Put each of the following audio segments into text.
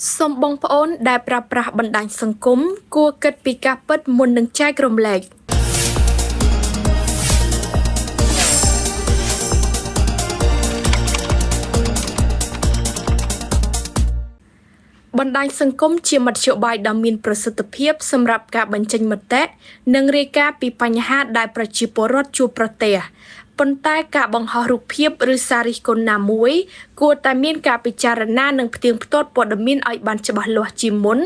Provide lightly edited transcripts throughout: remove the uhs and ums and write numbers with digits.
សូមបងប្អូនដែលប្រើប្រាស់បណ្ដាញសង្គមគួរគិតពីការពិតមុននឹងចែករំលែក។ បណ្ដាញសង្គមជាមធ្យោបាយដ៏មានប្រសិទ្ធភាពសម្រាប់ការបញ្ចេញមតិ និងរាយការណ៍ពីបញ្ហាដែលប្រជាពលរដ្ឋជួបប្រទះ ប៉ុន្តែការបង្ហោះរូបភាពឬសាររិះគន់ណាមួយ គួរតែមានការពិចារណានិងផ្ទៀងផ្ទាត់ព័ត៌មានឲ្យបានច្បាស់លាស់ជាមុន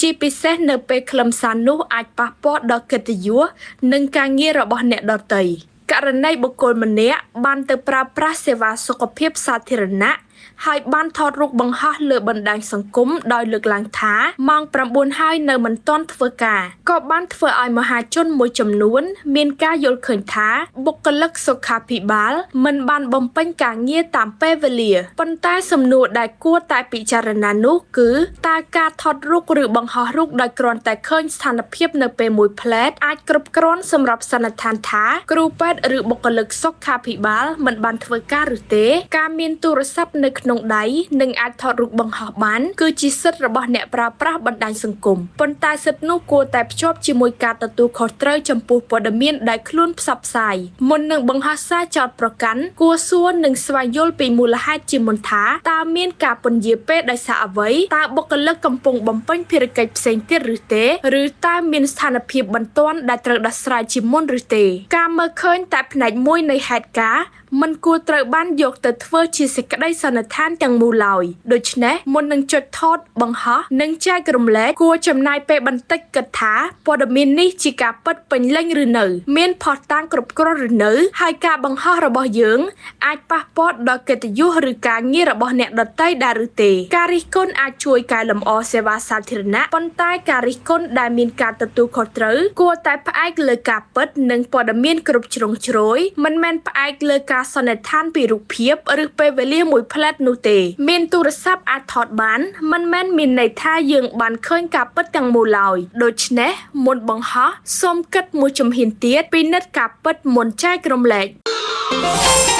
ជាពិសេសនៅពេលខ្លឹមសារនោះអាចប៉ះពាល់ដល់កិត្តិយសនិងការងាររបស់អ្នកដទៃ។ ករណីបុគ្គលម្នាក់បានទៅប្រើប្រាស់សេវាសុខភាពសាធារណៈ ហើយបានថតរូបបង្ហោះលើបណ្ដាញសង្គមដោយលើកឡើងថាម៉ោង9ហើយនៅមិនទាន់ធ្វើការក៏បានធ្វើឲ្យមហាជនមួយចំនួនមានការយល់ឃើញថាបុគ្គលិកសុខាភិបាលមិនបានបំពេញការងារតាមពេលវេលាប៉ុន្តែសំណួរដែលគួរតែពិចារណានោះគឺតើការថតរូបឬបង្ហោះរូបដោយគ្រាន់តែឃើញស្ថានភាពនៅពេលមួយភ្លែតអាចគ្រប់គ្រាន់សម្រាប់សន្និដ្ឋានថាគ្រូពេទ្យឬបុគ្គលិកសុខាភិបាលមិនបានធ្វើការឬទេការមានទូរស័ព្ទនៅក្នុងដៃនិងអាចថតរូបបង្ហោះបានគឺជាសិទ្ធិរបស់អ្នកប្រើប្រាស់បណ្ដាញសង្គមប៉ុន្តែសិទ្ធិនោះគួរតែភ្ជាប់ជាមួយការទទួលខុសត្រូវចំពោះព័ត៌មានដែលខ្លួនផ្សព្វផ្សាយមុននឹងបង្ហោះសារចោទប្រកាន់គួរសួរនិងស្វែងយល់ពីមូលហេតុជាមុនថាតើមានការពន្យាពេលដោយសារអ្វីតើបុគ្គលិកកំពុងបំពេញភារកិច្ចផ្សេងទៀតឬទេឬតើមានស្ថានភាពបន្ទាន់ដែលត្រូវដោះស្រាយជាមុនឬទេការមើលឃើញតែផ្នែកមួយនៃហេតុការណ៍មិនគួរត្រូវបានយកទៅធ្វើជាសេចក្តីសន្និដ្ឋានទាំងមូលឡើយដូច្នេះមុននឹងចុចថតបង្ហោះនិងចែករំលែកគួរចំណាយពេលបន្តិចគិតថាព័ត៌មាននេះជាការពិតពេញលេញឬនៅមានភស្តុតាងគ្រប់គ្រាន់ឬនៅហើយការបង្ហោះរបស់យើងអាចប៉ះពាល់ដល់កិត្តិយសឬការងាររបស់អ្នកដទៃដែរឬទេការរិះគន់អាចជួយកែលម្អសេវាសាធារណៈប៉ុន្តែការរិះគន់ដែលមានការទទួលខុសត្រូវគួរតែផ្អែកលើការពិតនិងព័ត៌មានគ្រប់ជ្រុងជ្រោយមិនមែនផ្អែកលើការសន្និដ្ឋានពីរូបភាពឬពេលវេលាមួយភ្លែតនោះទេមានទូរស័ព្ទអាចថតបានមិនមែនមានន័យថាយើងបានឃើញការពិតទាំងមូលឡើយដូច្នេះមុនបង្ហោះសូមគិតមួយជំហានទៀតពិនិត្យការពិតមុនចែករំលែក។